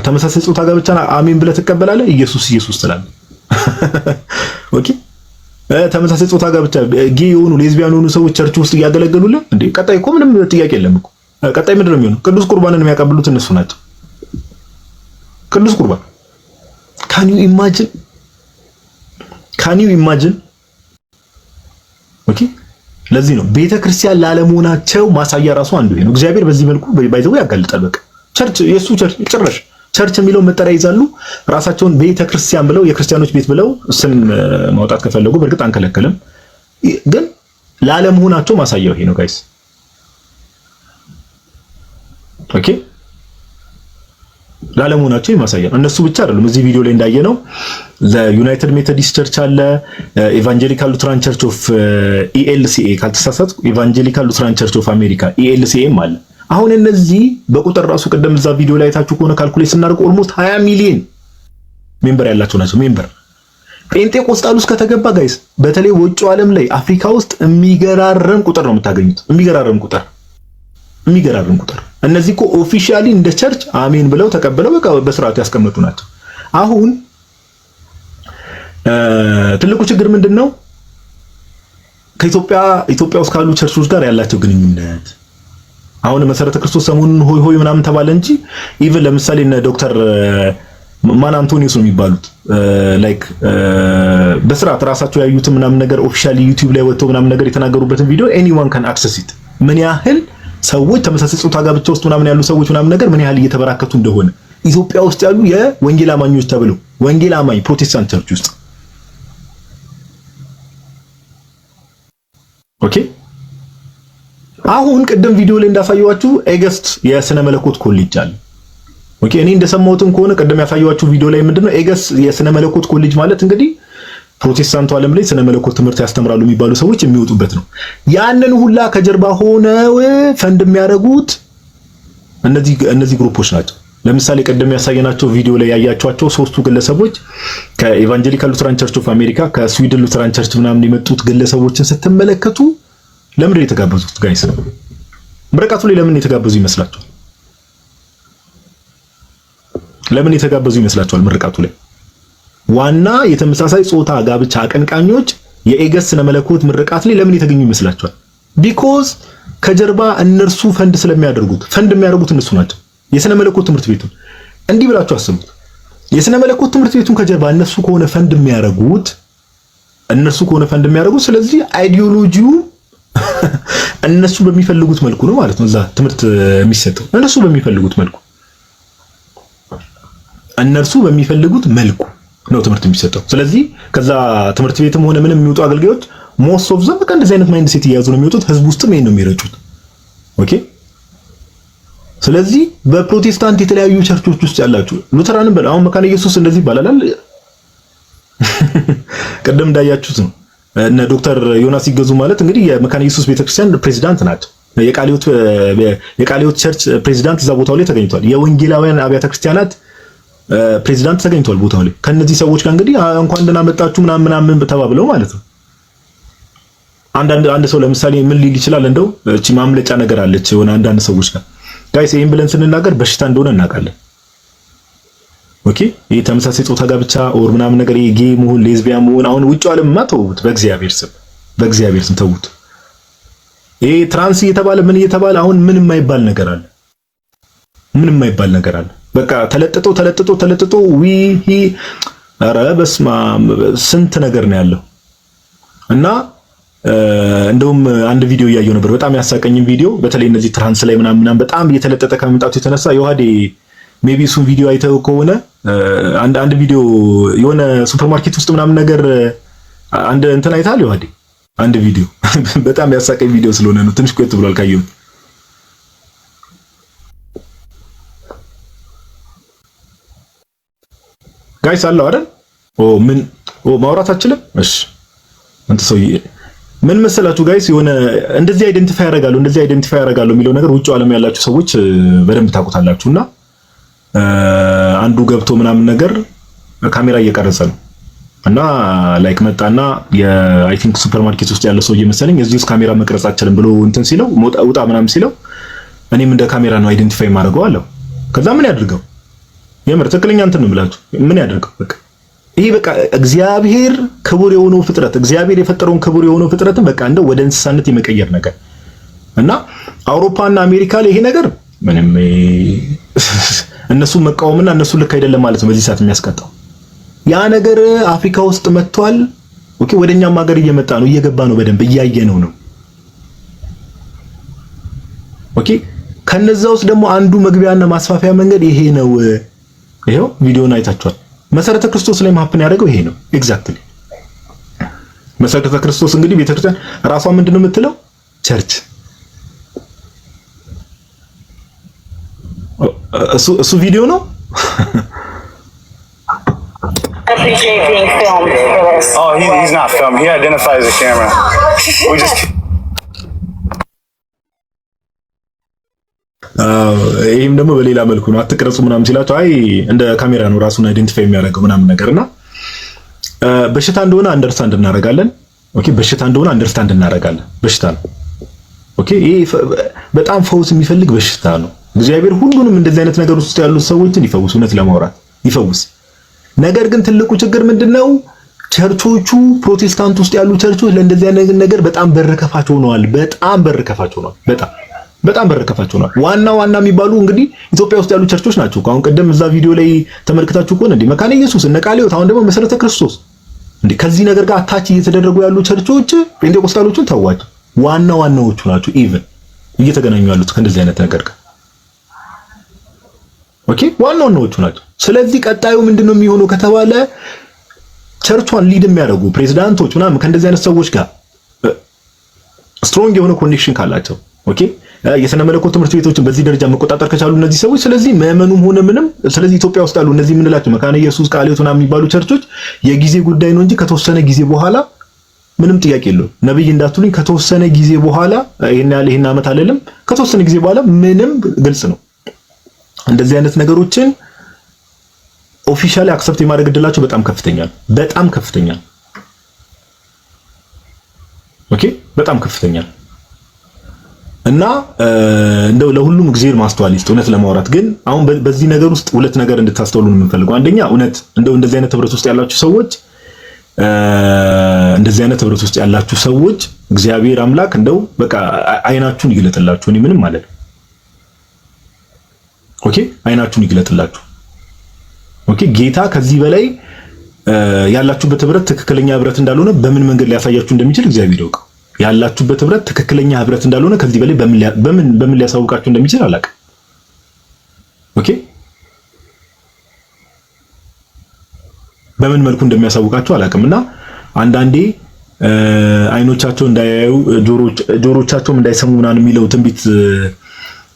ተመሳሳይ ጾታ ጋብቻን አሜን ብለህ ትቀበላለህ። ኢየሱስ ኢየሱስ ትላለህ። Okay ተመሳሳይ ጾታ ጋብቻ gay የሆኑ ሌዝቢያን የሆኑ ሰዎች church ውስጥ እያገለገሉልህ እንዴ? ቀጣይ እኮ ምንም ጥያቄ የለም እኮ። ቀጣይ ምንድን ነው የሚሆነው? ቅዱስ ቁርባንን የሚያቀብሉት እነሱ ናቸው። ቅዱስ ቁርባን can you imagine can you imagine። Okay ለዚህ ነው ቤተክርስቲያን ላለመሆናቸው ማሳያ ራሱ አንዱ ይሄ ነው። እግዚአብሔር በዚህ መልኩ by the way ያጋልጣል። በቃ church የሱ church ጭራሽ church የሚለው መጠሪያ ይዛሉ። ራሳቸውን ቤተክርስቲያን ብለው የክርስቲያኖች ቤት ብለው ስም ማውጣት ከፈለጉ በእርግጥ አንከለከልም፣ ግን ላለመሆናቸው ማሳያው ይሄ ነው guys። Okay ላለመሆናቸው ማሳያ ነው። እነሱ ብቻ አይደሉም። እዚህ ቪዲዮ ላይ እንዳየነው United Methodist Church አለ፣ Evangelical Lutheran Church of ELCA ካልተሳሳትኩ Evangelical Lutheran Church of America ELCA ም አለ። አሁን እነዚህ በቁጥር ራሱ ቅድም እዛ ቪዲዮ ላይ አይታችሁ ከሆነ calculate ስናደርግ almost 20 ሚሊዮን member ያላቸው ናቸው። Member ጴንጤቆስጣል ውስጥ ከተገባ guys፣ በተለይ ውጭ ዓለም ላይ አፍሪካ ውስጥ የሚገራረም ቁጥር ነው የምታገኙት። የሚገራረም ቁጥር የሚገራርም ቁጥር። እነዚህ እኮ officially እንደ church አሜን ብለው ተቀብለው በቃ በስርዓቱ ያስቀመጡ ናቸው። አሁን ትልቁ ችግር ምንድን ነው? ከኢትዮጵያ ኢትዮጵያ ውስጥ ካሉ ቸርቾች ጋር ያላቸው ግንኙነት አሁን መሰረተ ክርስቶስ ሰሞኑን ሆይ ሆይ ምናምን ተባለ እንጂ even ለምሳሌ እነ ዶክተር ማን አንቶኒዮስ ነው የሚባሉት like በስርዓት ራሳቸው ያዩትን ምናምን ነገር officially ዩቲዩብ ላይ ወጥተው ምናምን ነገር የተናገሩበትን ቪዲዮ anyone can access it ምን ያህል ሰዎች ተመሳሳይ ጾታ ጋብቻ ውስጥ ምናምን ያሉ ሰዎች ምናምን ነገር ምን ያህል እየተበራከቱ እንደሆነ ኢትዮጵያ ውስጥ ያሉ የወንጌል አማኞች ተብለው ወንጌል አማኝ ፕሮቴስታንት church ውስጥ okay። አሁን ቅድም ቪዲዮ ላይ እንዳሳየኋችሁ ኤገስት የስነ መለኮት ኮሌጅ አለ። Okay እኔ እንደሰማሁትም ከሆነ ቅድም ያሳየኋችሁ ቪዲዮ ላይ ምንድነው ኤገስት የስነ መለኮት ኮሌጅ ማለት እንግዲህ ፕሮቴስታንቱ ዓለም ላይ ስነ መለኮት ትምህርት ያስተምራሉ የሚባሉ ሰዎች የሚወጡበት ነው። ያንን ሁላ ከጀርባ ሆነው ፈንድ የሚያደርጉት እነዚህ group ኦች ናቸው። ለምሳሌ ቅድም ያሳየናቸው ቪዲዮ ላይ ያያቸዋቸው ሶስቱ ግለሰቦች ከ Evangelical Lutheran Church of America፣ ከስዊድን Lutheran Church ምናምን የመጡት ግለሰቦችን ስትመለከቱ ለምንድን ነው የተጋበዙት? Guys ምርቃቱ ላይ ለምን የተጋበዙ ይመስላችኋል? ለምን የተጋበዙ ይመስላችኋል? ምርቃቱ ላይ ዋና የተመሳሳይ ጾታ ጋብቻ አቀንቃኞች የኤገስ ስነ መለኮት ምርቃት ላይ ለምን የተገኙ ይመስላችኋል? Because ከጀርባ እነርሱ ፈንድ ስለሚያደርጉት ፈንድ የሚያደርጉት እነሱ ናቸው። የስነ መለኮት ትምህርት ቤቱን እንዲህ ብላችሁ አስቡት። የስነ መለኮት ትምህርት ቤቱን ከጀርባ እነሱ ከሆነ ፈንድ የሚያደርጉት እነርሱ ከሆነ ፈንድ የሚያደርጉት ስለዚህ ideology ው እነሱ በሚፈልጉት መልኩ ነው ማለት ነው። እዛ ትምህርት የሚሰጠው እነሱ በሚፈልጉት መልኩ እነርሱ በሚፈልጉት መልኩ ነው ትምህርት የሚሰጠው። ስለዚህ ከዛ ትምህርት ቤትም ሆነ ምንም የሚወጡ አገልጋዮች most of them በቃ እንደዚህ አይነት mindset እየያዙ ነው የሚወጡት። ህዝብ ውስጥም ይሄን ነው የሚረጩት። Okay። ስለዚህ በፕሮቴስታንት የተለያዩ ቸርቾች ውስጥ ያላችሁ ሉተራንም በል አሁን መካነ ኢየሱስ እንደዚህ ይባላል። ቅድም እንዳያችሁት ነው እነ ዶክተር ዮናስ ይገዙ ማለት እንግዲህ የመካነ ኢየሱስ ቤተክርስቲያን ፕሬዚዳንት ናቸው። የቃለ ሕይወት church ፕሬዚዳንት እዛ ቦታው ላይ ተገኝቷል። የወንጌላውያን አብያተ ክርስቲያናት ፕሬዚዳንት ተገኝቷል ቦታው ላይ። ከነዚህ ሰዎች ጋር እንግዲህ እንኳን ደህና መጣችሁ ምናምን ምናምን ተባብለው ማለት ነው። አንዳንድ አንድ ሰው ለምሳሌ ምን ሊል ይችላል? እንደው እቺ ማምለጫ ነገር አለች የሆነ አንዳንድ ሰዎች ጋር guys፣ ይሄን ብለን ስንናገር በሽታ እንደሆነ እናውቃለን። Okay ይሄ ተመሳሳይ ጾታ ጋብቻ or ምናምን ነገር ይሄ gay መሆን ሌዝቢያን መሆን አሁን ውጭ ዓለምማ ተውት፣ በእግዚአብሔር ስም በእግዚአብሔር ስም ተውት። ይሄ trans እየተባለ ምን እየተባለ አሁን ምን የማይባል ነገር አለ? ምን የማይባል ነገር አለ? በቃ ተለጥጦ ተለጥጦ ተለጥጦ ዊ ሂ ኧረ በስመ አብ ስንት ነገር ነው ያለው። እና እንደውም አንድ ቪዲዮ እያየሁ ነበር፣ በጣም ያሳቀኝም ቪዲዮ በተለይ እነዚህ trans ላይ ምናምን ምናምን በጣም እየተለጠጠ ከመምጣቱ የተነሳ ዮሐዴ maybe እሱን ቪዲዮ አይተው ከሆነ አንድ አንድ ቪዲዮ የሆነ ሱፐርማርኬት ውስጥ ምናምን ነገር አንድ እንትን አይተሃል ዮሐዴ? አንድ ቪዲዮ በጣም ያሳቀኝ ቪዲዮ ስለሆነ ነው። ትንሽ ቆየት ብሏል ካየሁት። Guys አለው አይደል? ኦ ምን ኦ ማውራት አችልም። እሺ አንተ ሰውዬ ምን መሰላችሁ guys፣ የሆነ እንደዚህ identify ያደርጋሉ እንደዚህ identify ያደርጋሉ የሚለው ነገር ውጭ ዓለም ያላችሁ ሰዎች በደንብ ታውቁታላችሁና አንዱ ገብቶ ምናምን ነገር ካሜራ እየቀረጸ ነው እና like መጣና የ I think ሱፐርማርኬት ውስጥ ያለ ሰውዬ መሰለኝ እዚህ ውስጥ ካሜራ መቅረጽ አችልም ብሎ እንትን ሲለው ውጣ ምናምን ሲለው እኔም እንደ ካሜራ ነው identify የማደርገው አለው። ከዛ ምን ያድርገው የምር ትክክለኛ እንትን ነው የምላችሁ። ምን ያደርገው በቃ ይሄ በቃ እግዚአብሔር ክቡር የሆነው ፍጥረት፣ እግዚአብሔር የፈጠረውን ክቡር የሆነው ፍጥረትን በቃ እንደው ወደ እንስሳነት የመቀየር ነገር። እና አውሮፓና አሜሪካ ላይ ይሄ ነገር ምንም እነሱ መቃወምና እነሱ ልክ አይደለም ማለት ነው በዚህ ሰዓት የሚያስቀጣው። ያ ነገር አፍሪካ ውስጥ መጥቷል። Okay፣ ወደኛም ሀገር እየመጣ ነው፣ እየገባ ነው፣ በደንብ እያየነው ነው። Okay፣ ከነዛ ውስጥ ደግሞ አንዱ መግቢያና ማስፋፊያ መንገድ ይሄ ነው። ይሄው ቪዲዮን አይታችኋል። መሰረተ ክርስቶስ ላይ happen ያደረገው ይሄ ነው exactly። መሰረተ ክርስቶስ እንግዲህ ቤተክርስቲያን ራሷ ምንድነው የምትለው? Church። እሱ ቪዲዮ ነው። Appreciate being filmed for this. Oh, he's not filmed. He identifies the camera. We just ይህም ደግሞ በሌላ መልኩ ነው። አትቅረጹ ምናምን ሲላቸው አይ እንደ ካሜራ ነው ራሱን identify የሚያደርገው ምናምን ነገር። እና በሽታ እንደሆነ understand እናደርጋለን። Okay፣ በሽታ እንደሆነ understand እናደርጋለን። በሽታ ነው። Okay፣ ይሄ በጣም ፈውስ የሚፈልግ በሽታ ነው። እግዚአብሔር ሁሉንም እንደዚህ አይነት ነገር ውስጥ ያሉት ሰዎችን ይፈውስ፣ እውነት ለማውራት ይፈውስ። ነገር ግን ትልቁ ችግር ምንድነው? Church ኦቹ፣ ፕሮቴስታንት ውስጥ ያሉ church ኦች ለእንደዚህ አይነት ነገር በጣም በር ከፋች ሆነዋል። በጣም በር ከፋች ሆነዋል። በጣም በጣም በር ከፋች ሆነዋል። ዋና ዋና የሚባሉ እንግዲህ ኢትዮጵያ ውስጥ ያሉ church ኦች ናቸው። አሁን ቀደም እዛ ቪዲዮ ላይ ተመልክታችሁ ከሆነ እንዲህ መካነ ኢየሱስ፣ እነ ቃለ ሕይወት፣ አሁን ደግሞ መሰረተ ክርስቶስ፣ እንዲህ ከዚህ ነገር ጋር attach እየተደረጉ ያሉ church ኦች፣ ጴንጤቆስታሎቹን ተዋቸው፣ ዋና ዋናዎቹ ናቸው even እየተገናኙ ያሉት ከእንደዚህ አይነት ነገር ጋር። Okay፣ ዋና ዋናዎቹ ናቸው። ስለዚህ ቀጣዩ ምንድነው የሚሆነው ከተባለ church ኧን lead የሚያደርጉ ፕሬዚዳንቶች ምናምን ከእንደዚህ አይነት ሰዎች ጋር strong የሆነ connection ካላቸው፣ okay፣ የስነ መለኮት ትምህርት ቤቶችን በዚህ ደረጃ መቆጣጠር ከቻሉ እነዚህ ሰዎች፣ ስለዚህ ምዕመኑም ሆነ ምንም፣ ስለዚህ ኢትዮጵያ ውስጥ ያሉ እነዚህ የምንላቸው መካነ ኢየሱስ፣ ቃለ ሕይወት ምናምን የሚባሉ church ኦች የጊዜ ጉዳይ ነው እንጂ ከተወሰነ ጊዜ በኋላ ምንም ጥያቄ የለውም። ነብይ እንዳትሉኝ፣ ከተወሰነ ጊዜ በኋላ፣ ይሄን ያህል ይሄን ዓመት አልልም፣ ከተወሰነ ጊዜ በኋላ ምንም ግልጽ ነው። እንደዚህ አይነት ነገሮችን officially accept የማድረግ እድላቸው በጣም ከፍተኛ ነው። በጣም ከፍተኛ ነው። Okay፣ በጣም ከፍተኛ ነው። እና እንደው ለሁሉም እግዚአብሔር ማስተዋል ይስጥ። እውነት ለማውራት ግን አሁን በዚህ ነገር ውስጥ ሁለት ነገር እንድታስተውሉ ነው የምንፈልገው። አንደኛ እውነት እንደው እንደዚህ አይነት ህብረት ውስጥ ያላችሁ ሰዎች እግዚአብሔር አምላክ እንደው በቃ አይናችሁን ይግለጥላችሁ። እኔ ምንም ማለት ነው። Okay፣ አይናችሁን ይግለጥላችሁ። Okay፣ ጌታ ከዚህ በላይ ያላችሁበት ህብረት ትክክለኛ ህብረት እንዳልሆነ በምን መንገድ ሊያሳያችሁ እንደሚችል እግዚአብሔር ያውቃል። ያላችሁበት ህብረት ትክክለኛ ህብረት እንዳልሆነ ከዚህ በላይ በምን ሊያሳውቃችሁ እንደሚችል አላውቅም። Okay፣ በምን መልኩ እንደሚያሳውቃችሁ አላውቅም። እና አንዳንዴ አይኖቻቸው እንዳያዩ ጆሮቻቸውም እንዳይሰሙ ምናምን የሚለው ትንቢት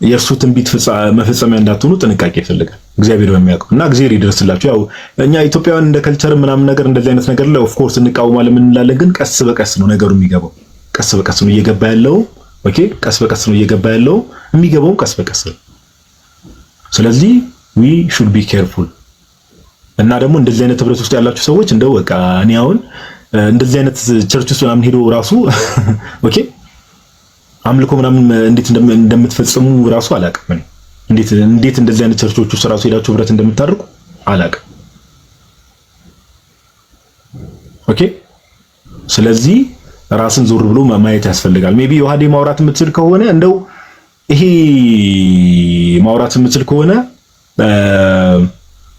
የእርሱ ትንቢት መፈጸሚያ እንዳትሆኑ ጥንቃቄ ይፈልጋል። እግዚአብሔር በሚያውቀው እና እግዚአብሔር ይድረስላችሁ። ያው እኛ ኢትዮጵያውያን እንደ culture ምናምን ነገር እንደዚህ አይነት ነገር ላይ of course እንቃወማለን፣ ምን እንላለን፣ ግን ቀስ በቀስ ነው ነገሩ የሚገባው። ቀስ በቀስ ነው እየገባ ያለው። Okay፣ ቀስ በቀስ ነው እየገባ ያለው። የሚገባውም ቀስ በቀስ ነው። ስለዚህ we should be careful። እና ደግሞ እንደዚህ አይነት ህብረት ውስጥ ያላችሁ ሰዎች እንደው በቃ እኔ አሁን እንደዚህ አይነት church ውስጥ ምናምን ሄዶ ራሱ okay አምልኮ ምናምን እንዴት እንደምትፈጽሙ ራሱ አላውቅም። እንዴት እንደዚህ አይነት ቸርቾች ውስጥ ራሱ ሄዳችሁ ህብረት እንደምታደርጉ አላውቅም። Okay፣ ስለዚህ ራስን ዞር ብሎ ማየት ያስፈልጋል። Maybe ዮሐዴ ማውራት የምትችል ከሆነ፣ እንደው ይሄ ማውራት የምትችል ከሆነ፣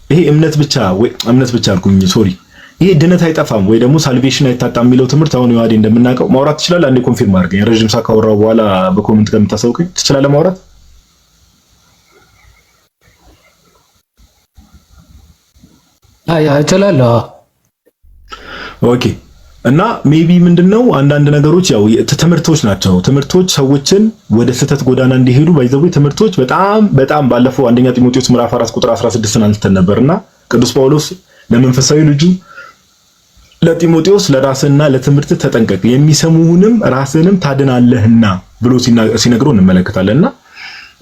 ይሄ እምነት ብቻ ወይ እምነት ብቻ አልኩኝ፣ sorry፣ ይሄ ድነት አይጠፋም ወይ ደግሞ salvation አይታጣም የሚለው ትምህርት አሁን ዮሐዴ እንደምናውቀው ማውራት ትችላለህ? አንዴ confirm አድርገኝ። ረዥም ሰዓት ካወራሁ በኋላ በ comment ከምታሳውቀኝ፣ ትችላለህ ማውራት? አይ፣ እችላለሁ። Okay፣ እና maybe ምንድነው አንዳንድ ነገሮች ያው ትምህርቶች ናቸው። ትምህርቶች ሰዎችን ወደ ስህተት ጎዳና እንዲሄዱ by the way ትምህርቶች በጣም በጣም ባለፈው አንደኛ ጢሞቴዎስ ምዕራፍ 4 ቁጥር 16ን አንስተን ነበርና ቅዱስ ጳውሎስ ለመንፈሳዊ ልጁ ለጢሞቴዎስ ለራስህና ለትምህርት ተጠንቀቅ፣ የሚሰሙህንም ራስህንም ታድናለህና ብሎ ሲነግረው እንመለከታለንና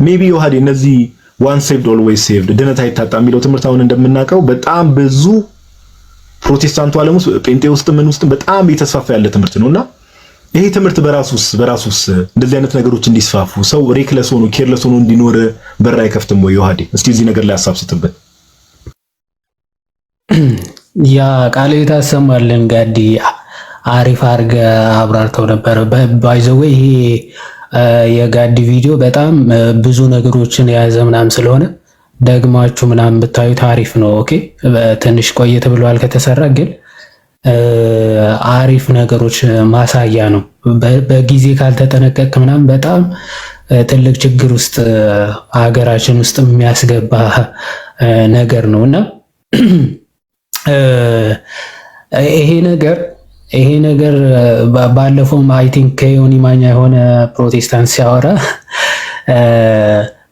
maybe ዮሐዴ እነዚህ once saved always saved፣ ድነት አይታጣም የሚለው ትምህርት አሁን እንደምናውቀው በጣም ብዙ ፕሮቴስታንቱ ዓለም ውስጥ፣ ጴንጤ ውስጥ፣ ምን ውስጥ በጣም እየተስፋፋ ያለ ትምህርት ነውና ይሄ ትምህርት በራሱስ እንደዚህ አይነት ነገሮች እንዲስፋፉ፣ ሰው reckless ሆኖ careless ሆኖ እንዲኖር በር አይከፍትም ወይ? ዮሐዴ እስቲ እዚህ ነገር ላይ ሀሳብ ስጥበት። Yeah፣ ቃለ ታሰማልን ጋዲ፣ አሪፍ አድርገህ አብራርተው ነበር። By the way፣ ይሄ የጋዲ ቪዲዮ በጣም ብዙ ነገሮችን የያዘ ምናምን ስለሆነ ደግማችሁ ምናምን ብታዩት አሪፍ ነው። Okay፣ ትንሽ ቆየት ብሏል ከተሰራ፣ ግን አሪፍ ነገሮች ማሳያ ነው። በጊዜ ካልተጠነቀቅ ምናምን በጣም ትልቅ ችግር ውስጥ ሀገራችን ውስጥ የሚያስገባ ነገር ነው። እና ይሄ ነገር ባለፈውም I think ከዮኒ ማኛ የሆነ ፕሮቴስታንት ሲያወራ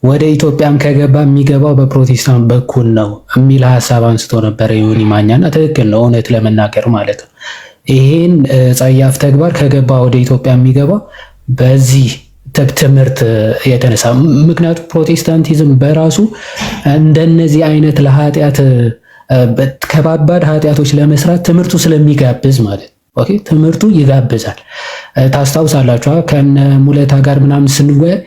ወደ ኢትዮጵያም ከገባ የሚገባው በፕሮቴስታንት በኩል ነው የሚል ሀሳብ አንስቶ ነበረ ዮኒ ማኛ፣ እና ትክክል ነው፣ እውነት ለመናገር ማለት ነው። ይሄን ጸያፍ ተግባር ከገባ ወደ ኢትዮጵያ የሚገባው በዚህ ትምህርት የተነሳ፣ ምክንያቱም ፕሮቴስታንቲዝም በራሱ እንደነዚህ አይነት ለኃጢአት፣ ከባባድ ኃጢአቶች ለመስራት ትምህርቱ ስለሚጋብዝ ማለት፣ okay፣ ትምህርቱ ይጋብዛል። ታስታውሳላችሁ ከነ ሙለታ ጋር ምናምን ስንወያይ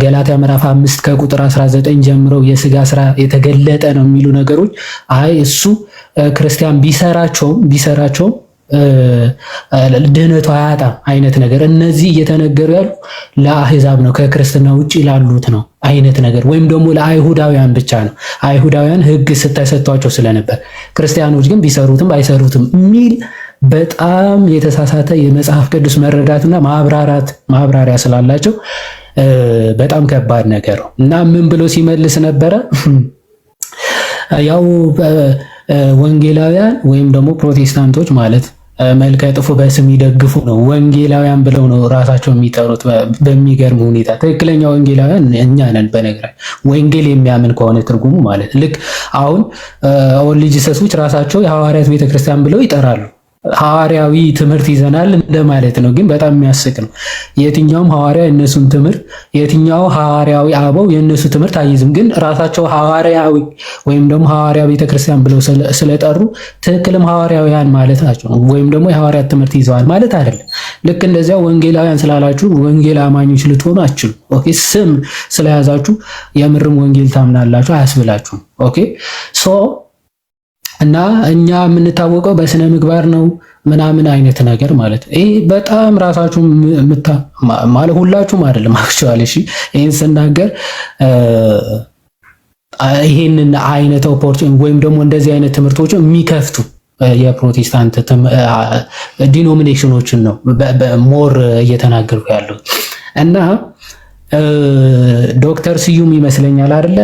ገላትያ ምዕራፍ 5 ከቁጥር 19 ጀምረው የስጋ ስራ የተገለጠ ነው የሚሉ ነገሮች፣ አይ እሱ ክርስቲያን ቢሰራቸውም ድህነቱ አያጣም አይነት ነገር፣ እነዚህ እየተነገሩ ያሉ ለአህዛብ ነው፣ ከክርስትና ውጭ ላሉት ነው አይነት ነገር፣ ወይም ደግሞ ለአይሁዳውያን ብቻ ነው። አይሁዳውያን ሕግ ተሰጥቷቸው ስለነበር ክርስቲያኖች ግን ቢሰሩትም ባይሰሩትም የሚል በጣም የተሳሳተ የመጽሐፍ ቅዱስ መረዳትና ማብራሪያ ስላላቸው በጣም ከባድ ነገር ነው። እና ምን ብሎ ሲመልስ ነበረ? ያው ወንጌላውያን ወይም ደግሞ ፕሮቴስታንቶች ማለት መልከ ጥፉ በስም ይደግፉ ነው፣ ወንጌላውያን ብለው ነው ራሳቸው የሚጠሩት። በሚገርም ሁኔታ ትክክለኛ ወንጌላውያን እኛ ነን። በነገራችን ወንጌል የሚያምን ከሆነ ትርጉሙ ማለት ልክ አሁን Only Jesus ኦች ራሳቸው የሐዋርያት ቤተክርስቲያን ብለው ይጠራሉ። ሐዋርያዊ ትምህርት ይዘናል እንደማለት ነው። ግን በጣም የሚያስቅ ነው። የትኛውም ሐዋርያ የእነሱን ትምህርት፣ የትኛው ሐዋርያዊ አበው የእነሱ ትምህርት አይዝም። ግን ራሳቸው ሐዋርያዊ ወይም ደግሞ ሐዋርያ ቤተክርስቲያን ብለው ስለጠሩ ትክክልም ሐዋርያውያን ማለት ናቸው፣ ወይም ደግሞ የሐዋርያት ትምህርት ይዘዋል ማለት አይደለም። ልክ እንደዚያ ወንጌላውያን ስላላችሁ ወንጌል አማኞች ልትሆኑ አትችሉም። Okay፣ ስም ስለያዛችሁ የምርም ወንጌል ታምናላችሁ አያስብላችሁም። Okay፣ so እና እኛ የምንታወቀው በስነ ምግባር ነው ምናምን አይነት ነገር ማለት፣ ይሄ በጣም ራሳችሁ ማለት ሁላችሁም አይደለም actually። እሺ፣ ይሄን ስናገር ይሄንን አይነት opportunity ወይም ደግሞ እንደዚህ አይነት ትምህርቶችን የሚከፍቱ የፕሮቴስታንት denomination ኦችን ነው more እየተናገርኩ ያለው። እና ዶክተር ስዩም ይመስለኛል አይደለ፣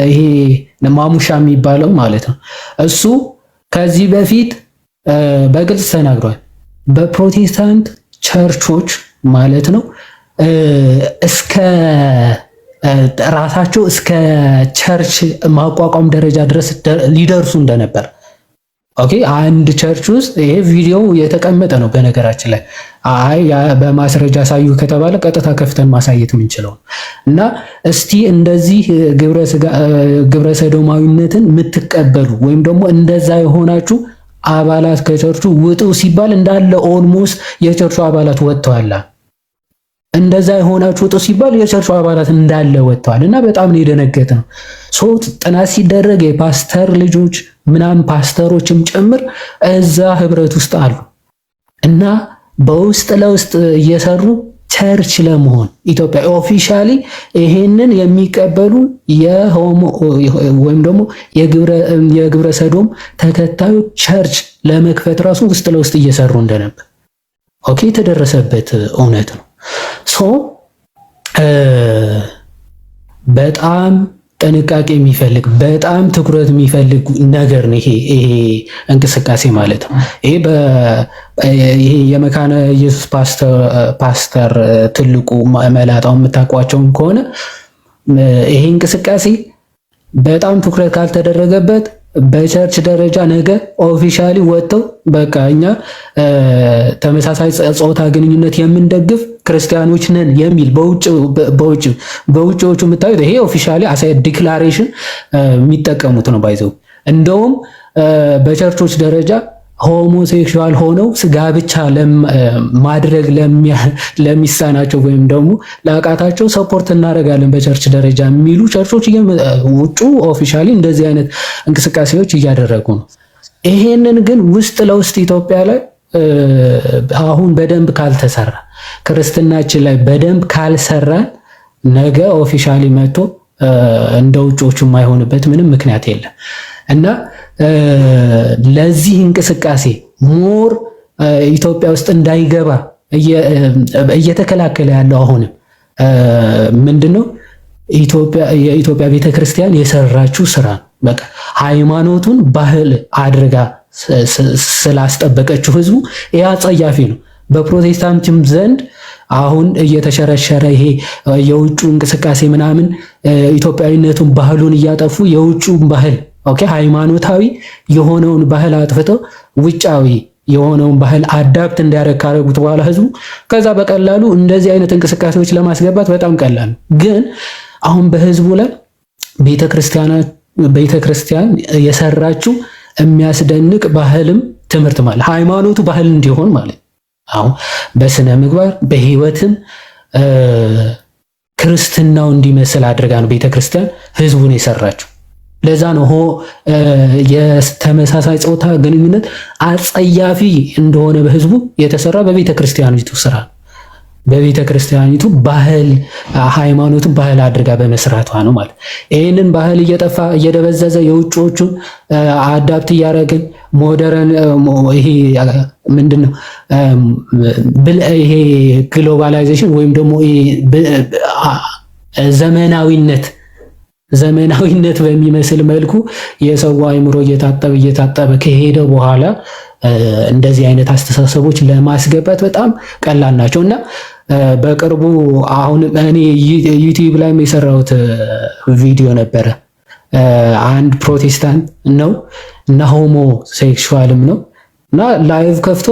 ይሄ ማሙሻ የሚባለው ማለት ነው። እሱ ከዚህ በፊት በግልጽ ተናግሯል። በፕሮቴስታንት ቸርቾች ማለት ነው እስከ ራሳቸው እስከ church ማቋቋም ደረጃ ድረስ ሊደርሱ እንደነበር። Okay፣ አንድ church ውስጥ ይሄ ቪዲዮ የተቀመጠ ነው። በነገራችን ላይ አይ በማስረጃ አሳዩ ከተባለ ቀጥታ ከፍተን ማሳየት የምንችለው። እና እስቲ እንደዚህ ግብረ ሰዶማዊነትን የምትቀበሉ ወይም ደግሞ እንደዛ የሆናችሁ አባላት ከቸርቹ ውጡ ሲባል እንዳለ almost የ church ኡ አባላት ወጥተዋል። እንደዛ የሆናችሁ ውጡ ሲባል የቸርቹ አባላት እንዳለ ወጥተዋል። እና በጣም ነው የደነገጥነው። So ጥናት ሲደረግ የፓስተር ልጆች ምናምን ፓስተሮችም ጭምር እዛ ህብረት ውስጥ አሉ እና በውስጥ ለውስጥ እየሰሩ church ለመሆን ኢትዮጵያ officially ይሄንን የሚቀበሉ የ homo ወይም ደግሞ የግብረ ሰዶም ተከታዮች church ለመክፈት ራሱ ውስጥ ለውስጥ እየሰሩ እንደነበር፣ okay፣ የተደረሰበት እውነት ነው። So በጣም ጥንቃቄ የሚፈልግ፣ በጣም ትኩረት የሚፈልግ ነገር ነው ይሄ እንቅስቃሴ ማለት ነው። ይሄ የመካነ ኢየሱስ ፓስተር ትልቁ መላጣው የምታውቋቸውን ከሆነ ይሄ እንቅስቃሴ በጣም ትኩረት ካልተደረገበት በ church ደረጃ ነገ officially ወጥተው በቃ እኛ ተመሳሳይ ጾታ ግንኙነት የምንደግፍ ክርስቲያኖች ነን የሚል፣ በውጭዎቹ የምታዩት ይሄ officially as a declaration የሚጠቀሙት ነው። By the way፣ እንደውም በ church ኦች ደረጃ homosexual ሆነው ጋብቻ ማድረግ ለሚሳናቸው ወይም ደግሞ ለአቃታቸው support እናደርጋለን በ church ደረጃ የሚሉ church ኦች ውጩ officially እንደዚህ አይነት እንቅስቃሴዎች እያደረጉ ነው። ይሄንን ግን ውስጥ ለውስጥ ኢትዮጵያ ላይ አሁን በደንብ ካልተሰራ፣ ክርስትናችን ላይ በደንብ ካልሰራን ነገ officially መጥቶ እንደ ውጮቹ የማይሆንበት ምንም ምክንያት የለም። እና ለዚህ እንቅስቃሴ more ኢትዮጵያ ውስጥ እንዳይገባ እየተከላከለ ያለው አሁንም ምንድነው? የኢትዮጵያ ቤተክርስቲያን የሰራችው ስራ ነው። በቃ ሃይማኖቱን ባህል አድርጋ ስላስጠበቀችው ህዝቡ ይህ አጸያፊ ነው። በፕሮቴስታንትም ዘንድ አሁን እየተሸረሸረ ይሄ የውጩ እንቅስቃሴ ምናምን ኢትዮጵያዊነቱን ባህሉን እያጠፉ የውጩን ባህል፣ okay፣ ሃይማኖታዊ የሆነውን ባህል አጥፍተው ውጫዊ የሆነውን ባህል adapt እንዲያደርግ ካደረጉት በኋላ ህዝቡ ከዛ በቀላሉ እንደዚህ አይነት እንቅስቃሴዎች ለማስገባት በጣም ቀላል ነው። ግን አሁን በህዝቡ ላይ ቤተክርስቲያን የሰራችው የሚያስደንቅ ባህልም ትምህርት ማለት ሃይማኖቱ ባህል እንዲሆን ማለት አሁን በስነ ምግባር በህይወትም ክርስትናው እንዲመስል አድርጋ ነው ቤተክርስቲያን ህዝቡን የሰራችው። ለዛ ነው የተመሳሳይ ጾታ ግንኙነት አጸያፊ እንደሆነ በህዝቡ የተሰራ በቤተ ክርስቲያኒቱ ስራ ነው። በቤተ ክርስቲያኒቱ ባህል ሃይማኖቱን ባህል አድርጋ በመስራቷ ነው ማለት። ይህንን ባህል እየጠፋ እየደበዘዘ የውጭዎቹን adapt እያደረግን modern ይሄ ምንድን ነው ይሄ globalization ወይም ደግሞ ዘመናዊነት በሚመስል መልኩ የሰው አእምሮ እየታጠበ እየታጠበ ከሄደ በኋላ እንደዚህ አይነት አስተሳሰቦች ለማስገባት በጣም ቀላል ናቸው። እና በቅርቡ አሁን እኔ YouTube ላይም የሰራሁት ቪዲዮ ነበረ። አንድ ፕሮቴስታንት ነው እና homosexual ም ነው እና live ከፍቶ